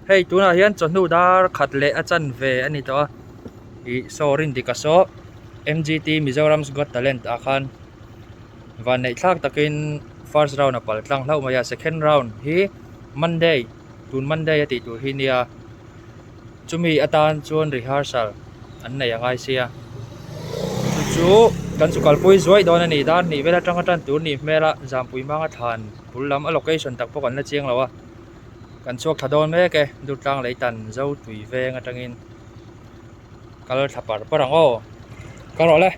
Hei tunah hian chawhnu dar khat leh a chan ve a ni tawh a ih saw Rindika saw M_G_T Mizoram's Got Talent ah khan vanneih thlak takin first round a pal tlang hlauh mai a second round hi Monday tun Monday a tih tur hi nia chumi atan chuan rehearsal an nei a ngai sia chu chu kan chu kalpui zuai dawn a ni dar hnih vel atanga tan tur nih hmel a Zampui hmanga thlan bul lam a location tak pawh kan la chiang lo a. Kan chhuak thla dawn mek e, Durtlang lei tan zo tui veng atangin kal thla par par ang aw. Kal rawh le.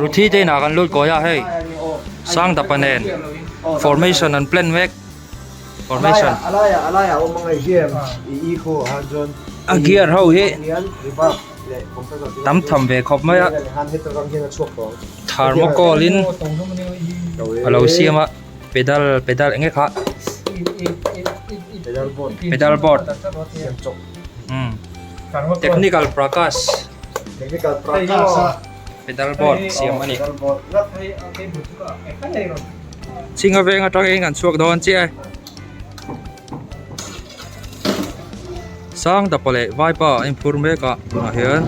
Ruthi te inah kan lut kawi a hei Sangdapa nen formation an plan mek formation a gear ho hi tam tham ve khawp mai a thermocol in a lo siam a. Pedal pedal eng nge kha pedal board umm technical prakash pedal board siam a ni chhinga veng atangin kan chhuak dawn chiah e sang dapa leh vaipa a inphur mek a tunah hian.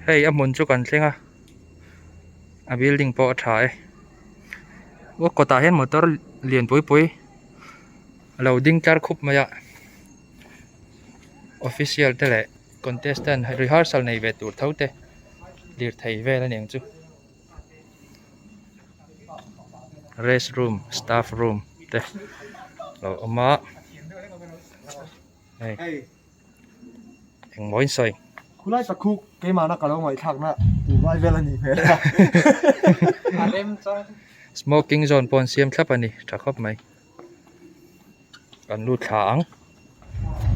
Hei a hmun chu kan thleng a a building pawh a tha e aw kawtah hian motor lian pui pui a lo ding tlar khup mai a official te leh contestant rehearsal nei ve tur tho te lirthei vel a ni ang chu rest room staff room te a lo awm a hei. Engmaw in sawi? Khulai tak khu keimahna ka lo ngaihthlakna tur vai vel a nih hmel a. A rem chuan. Smoking zone pawh an siam thlap a ni tha khawp mai. Kan lut thla ang.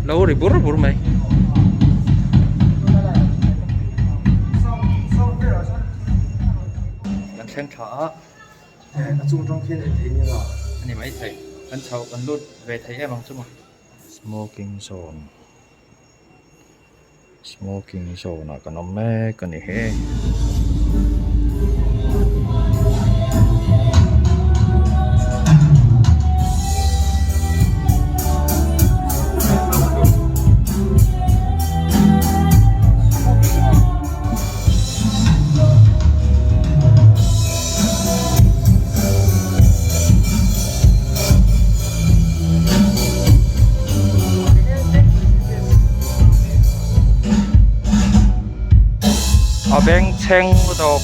Lo ri bur bur mai. Kan thleng thla a. A chung tang khian en thei nia. A ni mai thei. Kan chho kan lut ve thei em ang chu maw. Smoking zone. Smoking zone ah kan awm mek a ni he. A bengchheng tawp.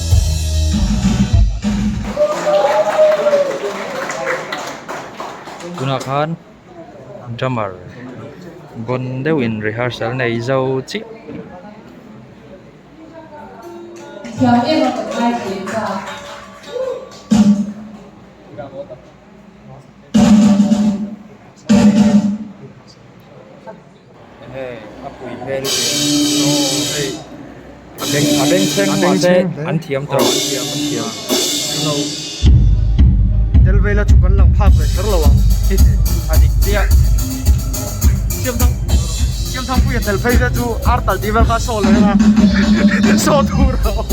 Tunah khan drummer bawn deuhin rehearsal nei zo chiah. Thiam em a kan ngai thei ta. Hei a pui hmel hei a beng a bengchheng mahse an thiam tawh an thiam an thiam. Tel vela chu kan lang phak ve kher lo ang. A dik chiah. Siamthang Siamthangpuia tel phei te chu ar tal tih vel kha saw leh a saw tur a awm.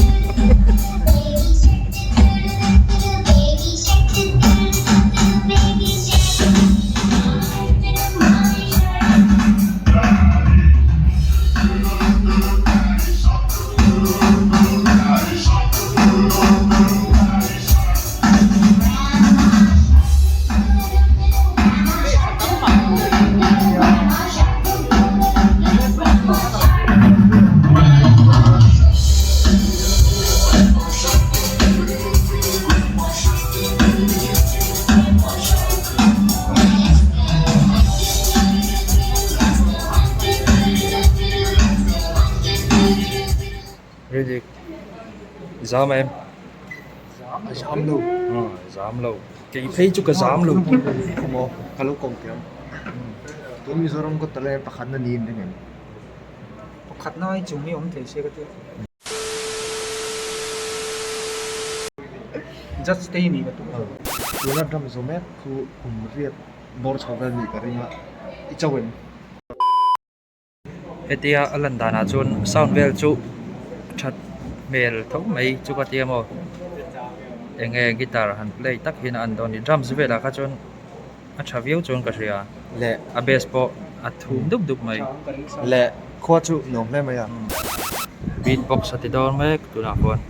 Riddick zam em? A zam lo. A zam lo. Kei phei chu ka zam lo. Maw ka lo kawm teh ang. Tun Mizoram Got Talent pakhatna niin ring em? Pakhatna ai chung hi awm thei se ka ti a. Judge te hi ni ka tum a. Tuna drum zo mek chu kum riat bawr chho vel nih ka ring a, i cho em? Hetia a lan danah chuan sound vel chu that hmel tho mai chu ka tia maw eng nge guitar han play tak hian a an dawn a ni drums velah kha chuan a tha viau chuan ka hria leh a bass pawh a thum dup dup mai leh khua chu nuam hle mai a. Beat box a ti dawn mek tunah khuan.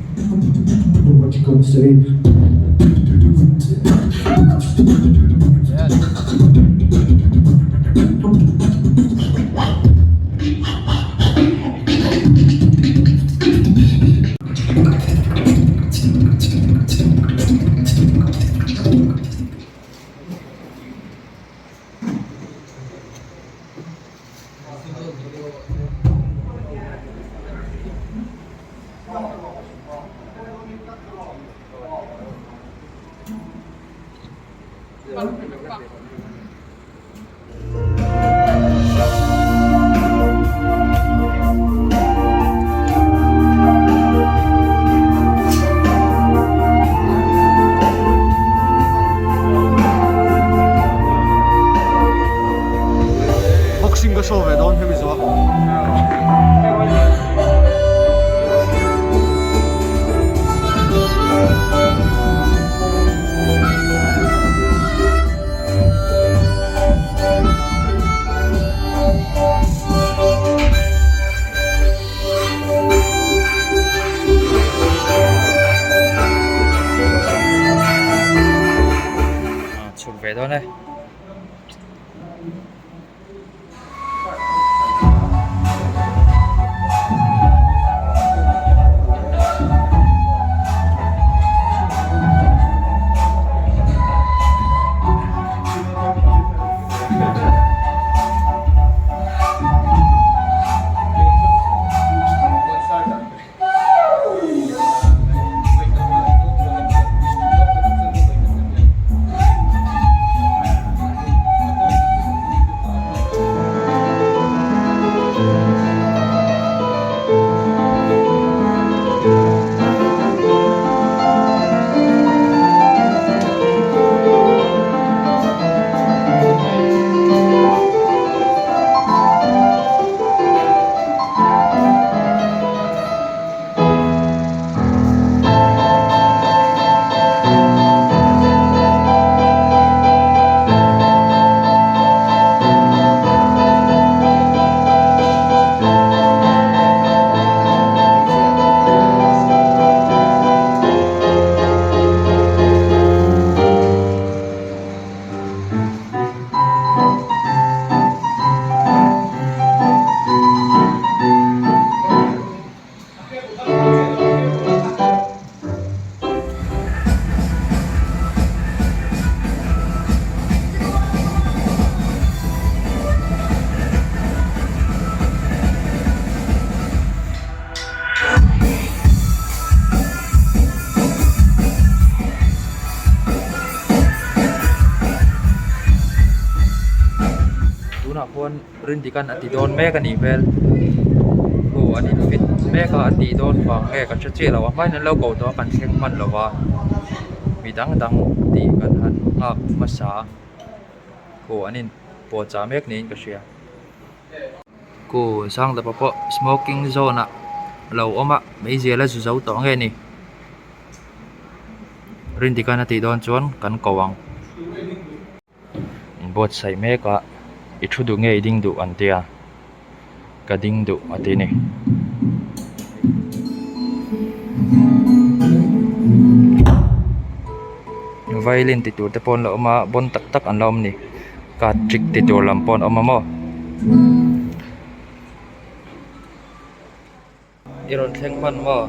Boxing ka show ve dawn hemi zawh. Chhuk ve dawn e. khuan Rindikan a ti dawn mek a nih hmel khu an in fit mek a a tih dawn vang nge kan hre chiah lo a hmain an lo ko tawh a kan thleng hman lo va mi dang dang tih kan han nghak hmasa a khu an in puahchah mek niin ka hria. Ku Sangdapa pawh smoking zone ah a lo awm a meizial a zu zo tawh nge ni Rindikan a tih dawn chuan kan ko ang. Inbuatsaih mek a i thu duh nge i ding duh an tia ka ding duh a ti a ni. Violin ti tur te pawh an la awm a bawn tak tak an la awm a ni card trick ti tur lam pawh an awm a maw. I rawn thleng hman maw?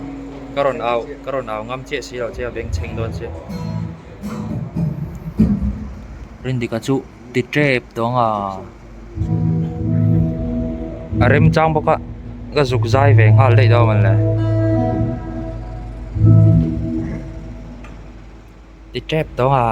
Ka rawn au, ka rawn au ngam chiah si lo che a beng chheng dawn che. Rindika chu ti tep tawng a. A rem chang bawk a, ka zuk zai ve nghal daih dawn mawn le. Ti tep tawng a.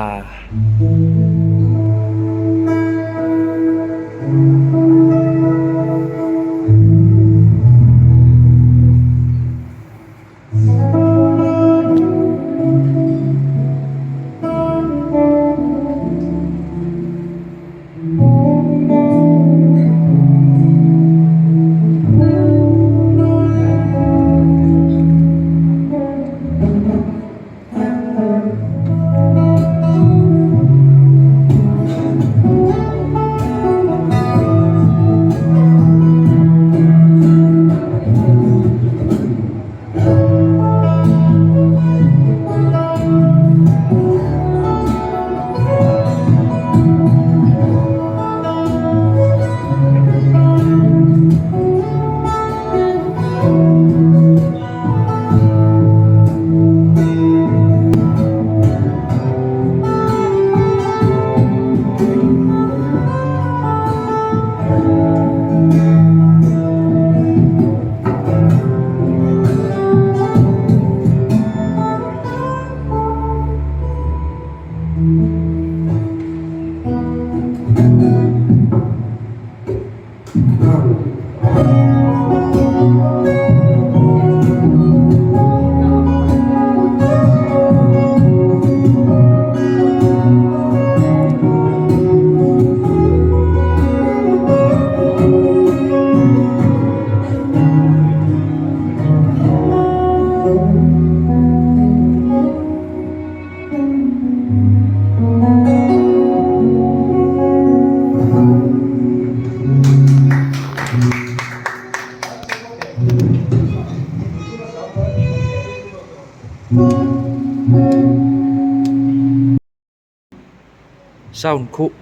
Sound khuh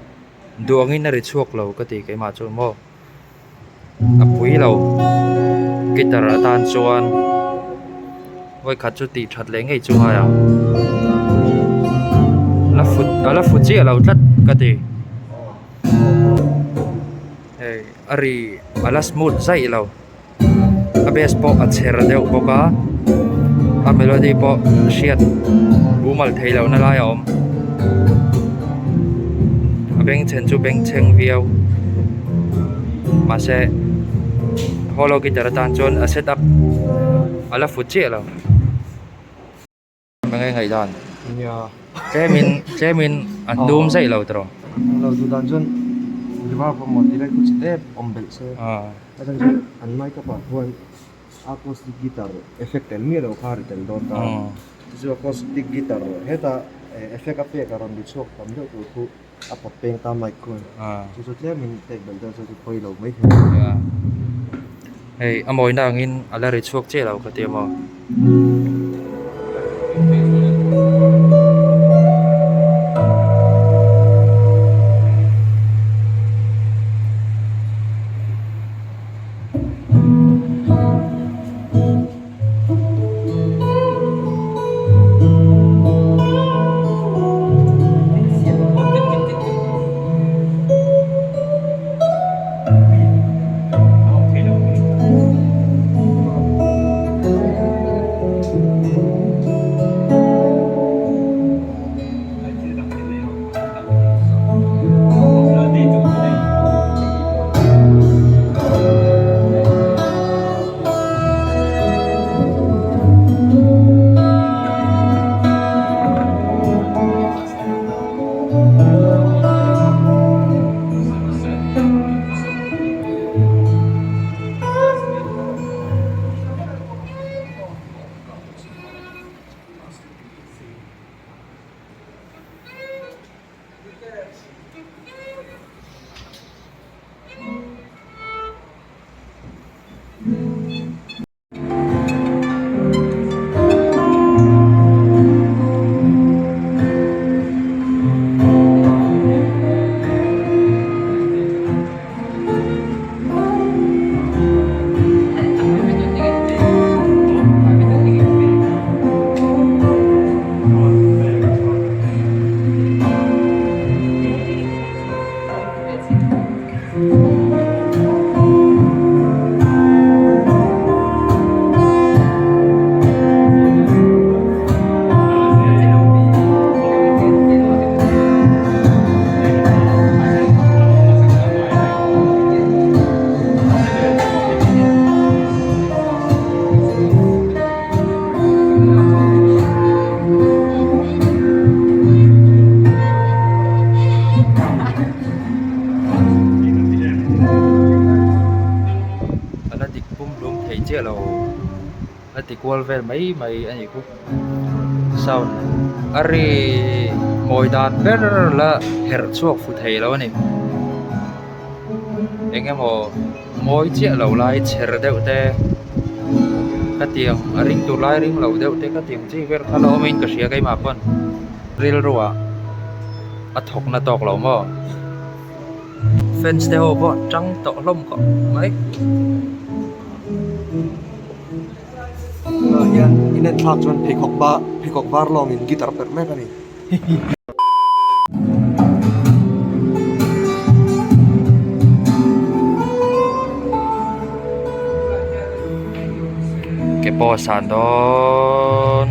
duh angin a ri chhuak lo ka ti keimah chu maw a pui lo guitar atan chuan vawikhat chu tih that leh ngei chu ngai ang la fut a la fut chiah lo tlat ka ti hei a ri a la smooth zaih lo a bass pawh a chher deuh bawk a a melody pawh hriat mumal theih lohna lai a awm a bengchhen chu bengchheng viau mahse hollow guitar atan chuan a set up a la fut chiah lo. Enge ngaihdan? Nia. Tlemin tlemin a hnum zaih lo tawh. Lo duh dan chuan reverb emaw ti lai khu chi tep awm belh se. A chhan chu an mic up ah khuan acoustic guitar effect tel miah loh kha a ri tel dawn ta. Chu chu acoustic guitar heta effect a pek a rawn ri chhuak tam deuh tur khu a pawt peng ta mic khuan. Chu chu tlemin pek belh deuh chu chu pawi lo mai thei. Hei a mawina angin a la ri chhuak chiah lo ka ti a maw. ti kual vel mai mai a nih khu sound a ri mawi dan ber la herh chhuak fu thei lo a ni eng emaw mawi chiah lo lai chher deuh te ka tiang a ring tur lai ring lo deuh te ka tiang chi vel kha la awm in ka hria keimah pawn rilru ah a thawk na tawk lo maw. Fans te ho pawh an tang tawh hlawm khawp mai. Tunah hian in en thlak chuan pheikhawk ba pheikhawk var lawngin guitar perh mek a ni. Ke pawh a san dawn.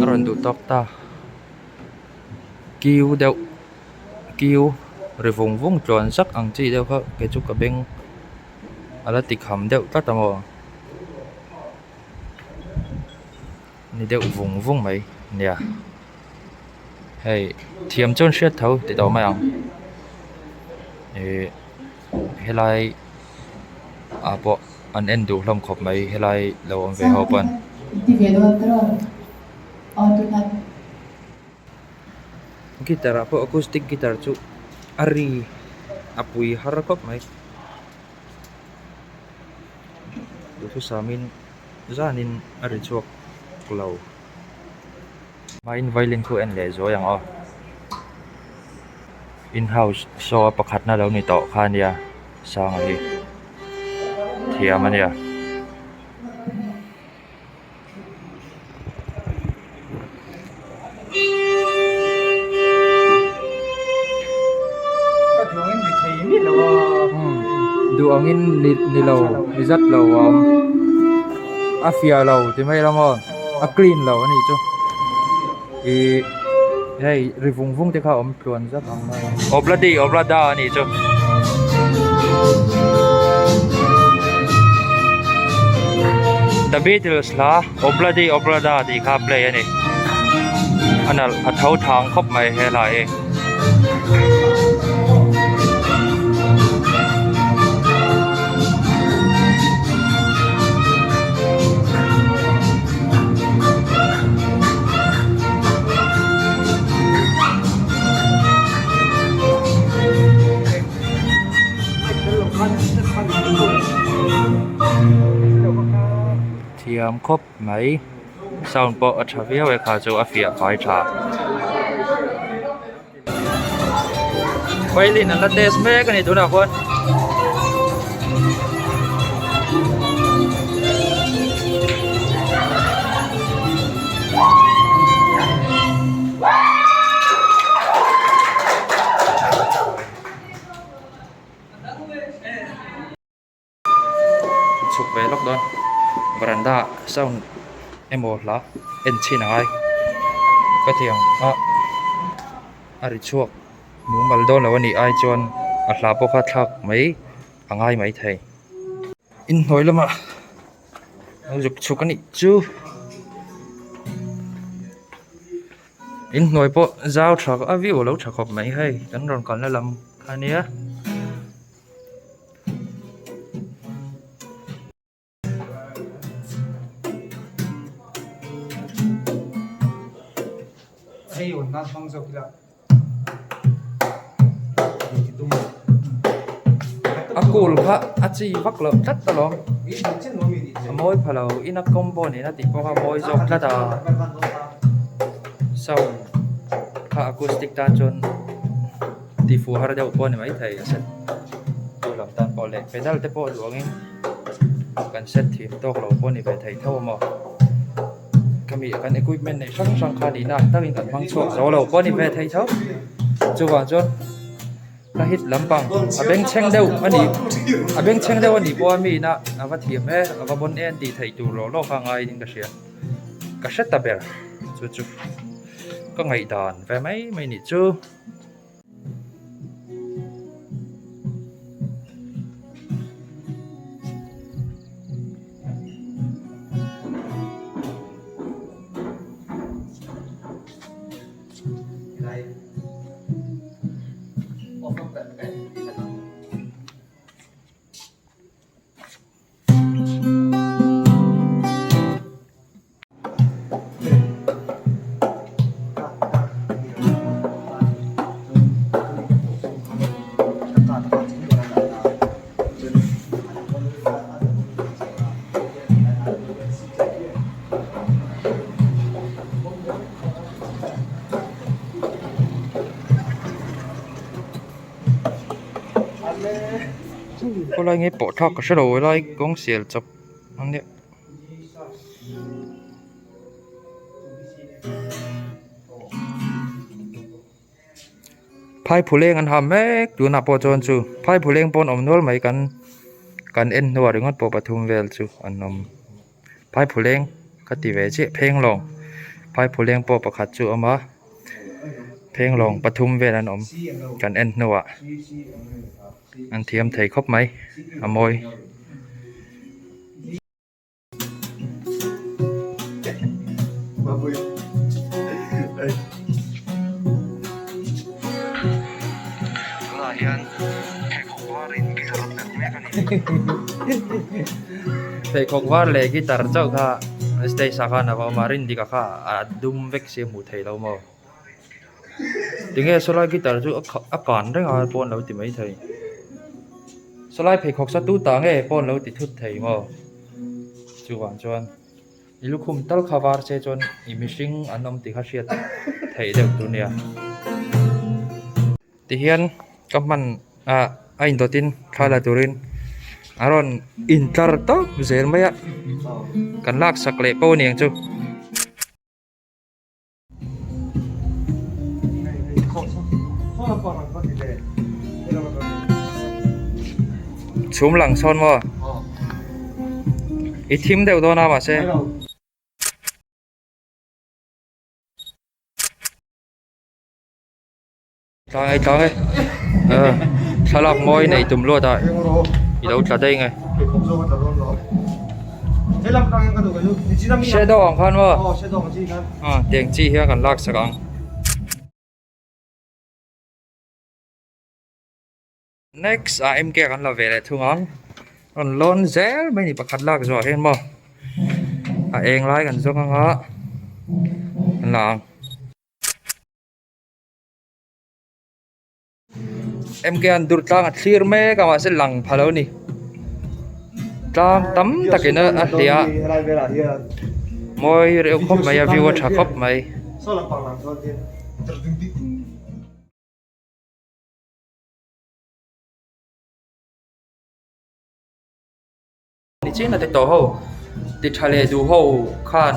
A rawn duh tawk ta kiu deuh kiu ri vung vung tluan zak ang chi deuh kha kei chu ka beng a la ti kham deuh tlat ang aw. Ni deuh vung vung mai nia hei thiam chuan hriat tho ti tawh mai ang ihh helai ah pawh an en duh hlawm khawp mai helai lo awm ve ho pawn. Guitar ah pawh acoustic guitar chu a ri a pui har khawp mai duhthusam in. Zanin a ri chhuak lo. Hmain violin khu en leh zuai ang aw. In house show a pakhatna lo ni tawh kha ania Sanga hi thiam ania. Duh angin ni lo ni zat lo a awm a fiah lo ti mai lam aw a clean lo a nih chu ih hei ri vung vung te kha a awm tluan zat ang mai a obladi oblada a nih chu. The Beatles hla Obladi Oblada tih kha play a ni a nalh a tho thang khawp mai he hla hi. Thiam khawp mai sound pawh a tha viau e kha chu a fiah fai tha. Violin an la test mek a ni tunah khuan. Chhuk ve lawk dawn veranda sound emaw hla en chhin a ngai ka ti ang a a ri chhuak mumal dawn lo a nih ai chuan a hla pawh kha thlak mai a ngai mai thei inhnuai lamah a zuk chhuk a nih chu inhnuai pawh zau tha a view a lo tha khawp mai hei kan rawn kalna lam kha ania. Hei awn nan hmang zawk ila. A cool kha a chi vak loh tlat alawm a mawi pha lo ina combo nena tih pawh kha a mawi zawk tlat a sound kha acoustic tan chuan tih fuh har deuh pawh a ni maithei a set tu lam tan pawh leh pedal te pawh duh angin kan set thin tawk lo pawh a ni ve thei tho a maw. Khami kan equipment neih hrang hrang kha nihna ang takin kan hmang chhuak zo lo pawh a ni ve thei tho. Chuvang chuan ka hit lampang a bengchheng deuh a ni a bengchheng deuh a nih pawh a mi ina a va thiam e a va bawn en tih theih tur lawh lawk a ngaiin ka hria ka hre ta ber chu chu ka ngaihdan ve mai mai nih chu. Khawlai nge pawh thlak ka hre lo helai kawng sial chawp a nia. Phaiphuleng an ha mek tunah pawh chuan chu phaiphuleng pawh an awm nual mai kan kan en hnuah ringawt pawh pathum vel chu an awm phaiphuleng ka ti ve chiah phenglawng phaiphuleng pawh pakhat chu a awm a phenglawng pathum vel an awm kan en hnuah an thiam thei khawp mai a mawi. Pheikhawk var leh guitar chauh kha stage ah khan a va awm a Rindika kha a dum vek si a hmuh theih loh maw tinge sawlai guitar chu a kan reng a pawn lo ti maithei. Sawlai pheikhawk sa tu ta nge pawn lo ti thut thei maw? Chuvang chuan i lukhum tal kha var che chuan i mihring an awm tih kha hriat theih deuh tur nia. Tihian ka hman ah a indawtin thla la turin a rawn intlar tawp zel mai a, kan laksak leh pawh aniang chu. Chhum lang sawn maw? I thim deuh dawn a mahse. Tlang e tlang e. Thlalak mawi nei tum luat ah i lo tla daih nge. Shadow ang khan maw? Tiang chi hian kan lak sak ang. Next ah MK kan la ve leh thung ang. Rawn lawn zel mai ni pakhat lak zawh ah hian maw a eng lai kan zawng anga kan la ang. MK an dur tlang a thlir mek a mahse lang pha lo ni tlang tam takin a hliah a mawi reuh khawp mai a view a tha khawp mai. Ni chin a ti tawh ho, ti tha leh duh ho khan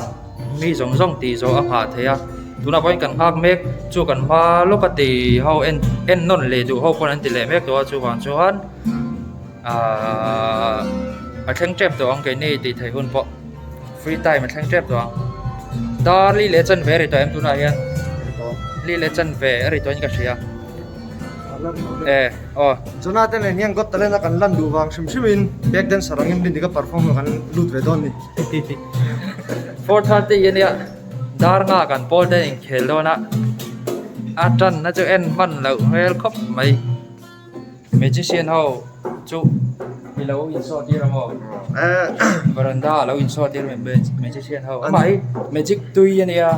mi zawng zawng tih zawh a nghah theih a, tunah pawhin kan nghak mek chu kan hma lawk a ti ho en en nawn leh duh ho pawn an ti leh mek tawh a chuvang chuan ahh a thleng tep tawh ang keini tih theih hun pawh free time a thleng tep tawh ang dar li leh chanve a ri tawh em tunah hian li leh chanve a ri tawhin ka hria. Jonathan nen hian Got Talent a kan lan duh vang hrim hrim in back dancer angin rin dik a perform kan lut ve dawn ni. 4:30 ania dar nga kan pawl te inkhel dawn a a tan na chu en hman loh hmel khawp mai magician ho chu i lo insawh tir a maw veranda a lo insawh tir magician ho amah hi magic tui ania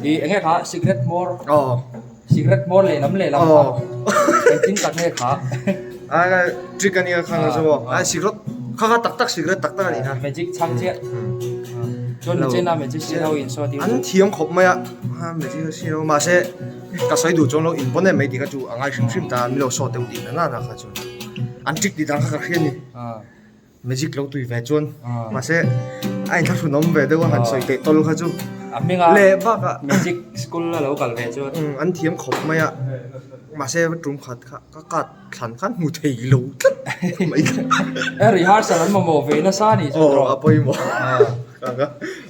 ih eng nge kha cigarette hmawr. Cigarette hmawr lehlam lehlam kha engtin tak nge kha? Ai trick a nia kha nga chu ai cigarette kha kha tak tak cigarette tak tak a ni kha. Magic chhang chiah. Chuan nichina magic sin ho in saw tir. An thiam khawp mai a magic sin ho mahse ka sawi duh chuan lo in pawn em mai tih kha chu a ngai hrim hrim ta mi lo saw deuh tih na na kha chu an trick tih dan kha ka hria a ni. Magic lo tui ve chuan mahse a inthlahrun awm ve deuh a han sawi teh tawl kha chu a hminga leh bakah magic school a lo kal ve chuan an thiam khawp mai a mahse tum khat kha ka kat thlan khan hmu thei lo tlat mai kha e rehearsal an mamawh ve nasa a nih chu aw a pawimawh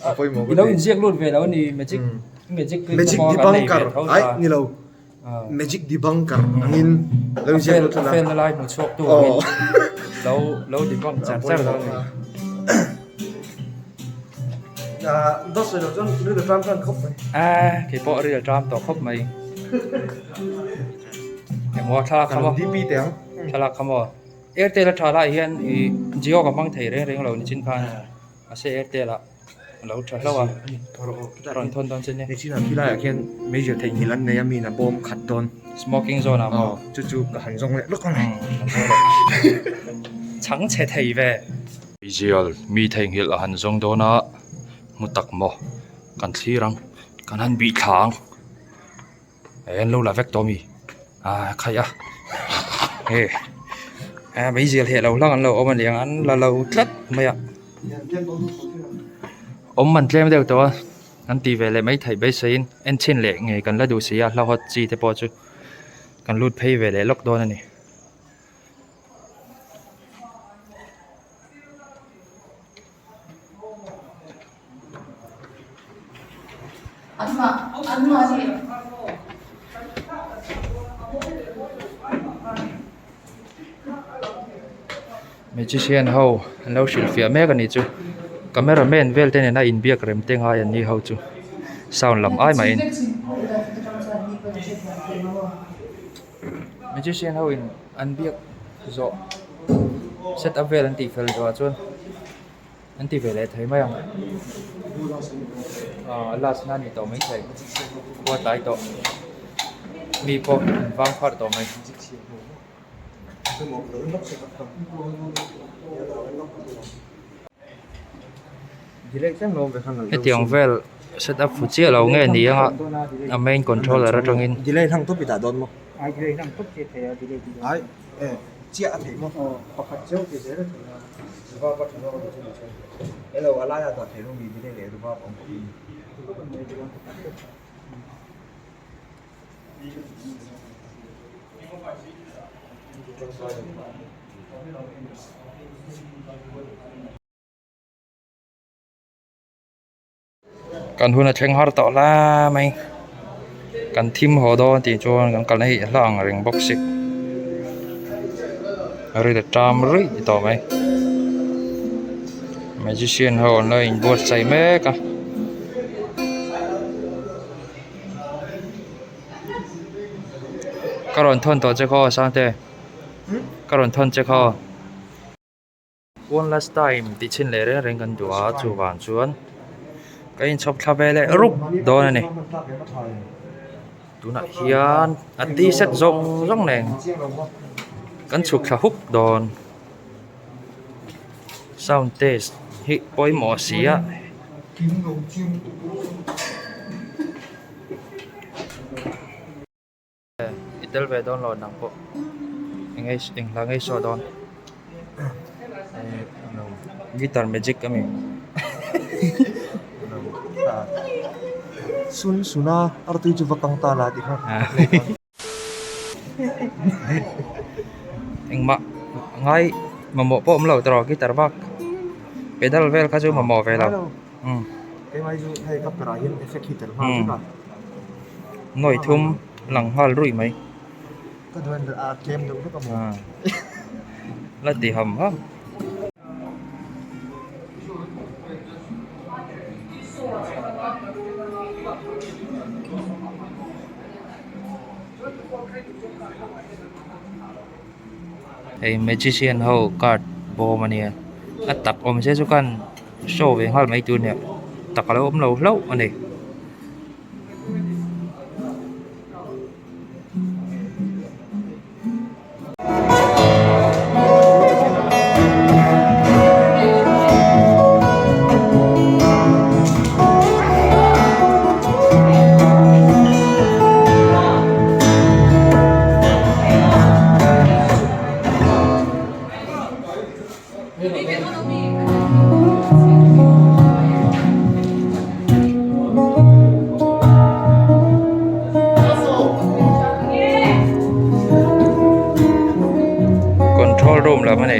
a pawimawh i lo inziak lut ve lo a ni magic magic magic debunker ai ni lo Magic debunker angin lo inziak lut a felna lai hmu chhuak tu angin lo lo debunk char char dawn a ni. Dawt sawi loh chuan ril a tram tan khawp mai. A kei pawh ril a tram tawh khawp mai. Engmaw thlalak kha maw? DP teh ang. Thlalak kha maw? Airtel a tha lai hian i Jio ka hmang thei reng reng lo nichin khan mahse Airtel ah Lo tha hlauh a, rawn thawn dawn che nia. Nichin ah khilai ah khian major theihnghilh an nei a mi in a bawm khat dawn. Smoking zone ah maw? Aw chu chu ka han zawng leh lawk ang. Chhang chhe thei ve. Zial mi theihnghilh a han zawng dawn a, hmu tak maw? Kan thlir ang, kan han bih thla ang. Eh an lo la vek tawh a mi? Ah khaih a, he. Ah meizial heh lo hlang an lo awm a niang an la lo tlat mai a awm man tlem deuh tawh a an ti ve leh mai theih beiseiin en chhin leh ngei kan la duh si a hlauhawt chi te pawh chu kan lut phei ve leh lawk dawn a ni. Magician ho an lo hrilhfiah mek a nih chu camera man vel te nena inbiak rem te ngai an ni ho chu sound lam ai mahin magician ho in an biak zawh set up vel an tih fel zawh ah chuan. An ti ve leh thei mai ang. Aaa last na a ni tawh mai thei. Khua tlai tawh. Mi pawh an vang pharh tawh mai. Hetiang vel set up fu chiah lo nge ni anga a main controller atangin. Kan hun a thleng har tawh la mai kan thim haw dawn tih chuan kan kalna hi a hla ang reng bawk si a ri ta ṭam ruih tawh mai magician ho an lo inbuatsaih mek a. Ka rawn thawn tawh che khaw Sangte ka rawn thawn che khaw. One last time tih chhin leh reng reng kan duh a chuvang chuan ka inchhawp thla ve leh rup dawn a ni tunah hian a t-shirt zawng zawng nen kan chhuk thla huk dawn sound test hi pawimawh si a. I tel ve dawn lo nang pawh eng eng hla ngei saw dawn guitar magic a mi Sun suna artui chu va kang ta la ti kha engmah ngai mamawh pawh awm lo tawh guitar bak pedal vel kha chu mamawh ve lo. Keimah hi chu hei ka perah hian effect hi tel nghal vek a. Nawi thum lang nghal ruih mai. Ka duh en a tlem deuh vek a maw. La ti ham ham. Hei magician ho card bawm a nia a tak awm se chu khan show ve nghal mai tur nia tak a lo awm lo hlauh a ni. Control room lam a ni.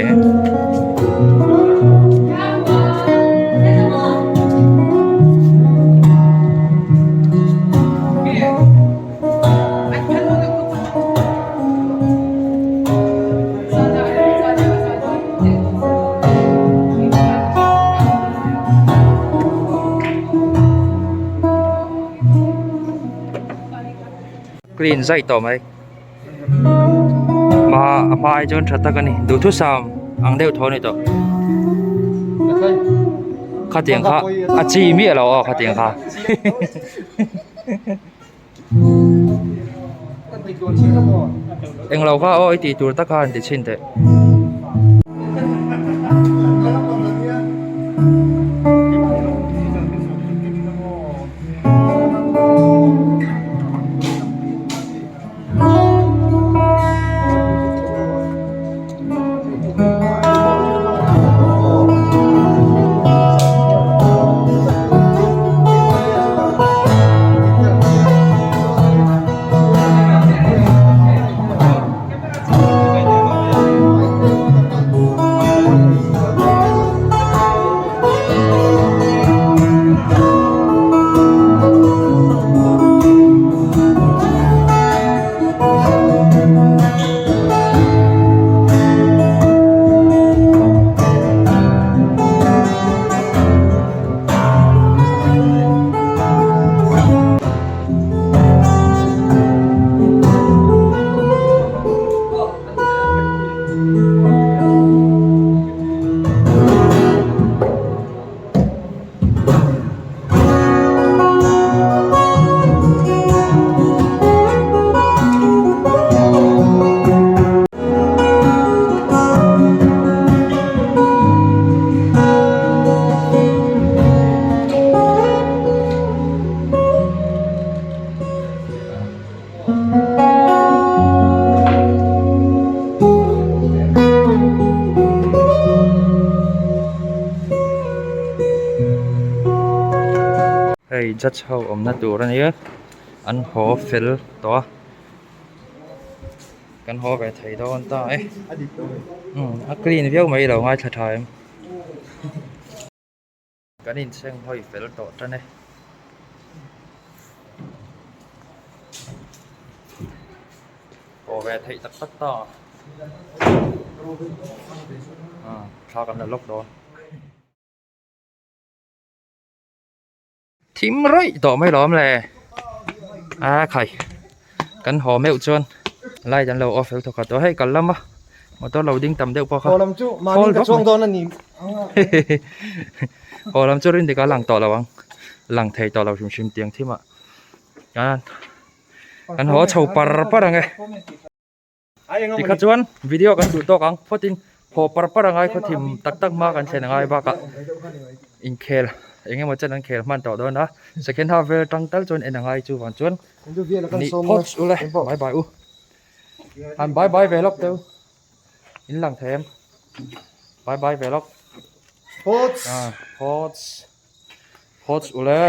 Clean zai tawh mai hma a hma ai chuan tha tak a ni duhthusam ang deuh tho a ni tawh khatiang kha a chi miah lo aw khatiang kha. Englo kha aw i tih tur tak kha an ti chhin teh. Hei judge ho awmna tur a nia an haw fel tawh a kan haw ve thei dawn ta e umm a clean viau mai lo ngaithla tha em kan inchheng hawi fel tawh tan e. Haw ve theih tak tak ta thla kan la lawk dawn. Thim rawih tawh mai lawm le a khai kan haw meuh chuan light an lo off fel thawk khat tawh hei kal lama motor lo ding tam deuh pawh kha haw lam chu mahni ka chuang dawn a ni haw lam chu rin dik a lang tawh lo ang lang thei tawh lo hrim hrim tiang thim ah kan haw chho par par ang e. Tikha chuan video kan duh tawk ang phawtin haw par par angai khaw thim tak tak hma kan thlen angai bakah inkhel eng emaw chen an khel hman tawh dawn a second half vel tang tal chuan en angai chu vang chuan ni phawt u le bye bye u han bye bye ve lawk teu in lang thei em bye bye ve lawk phawt phawt phawt u le.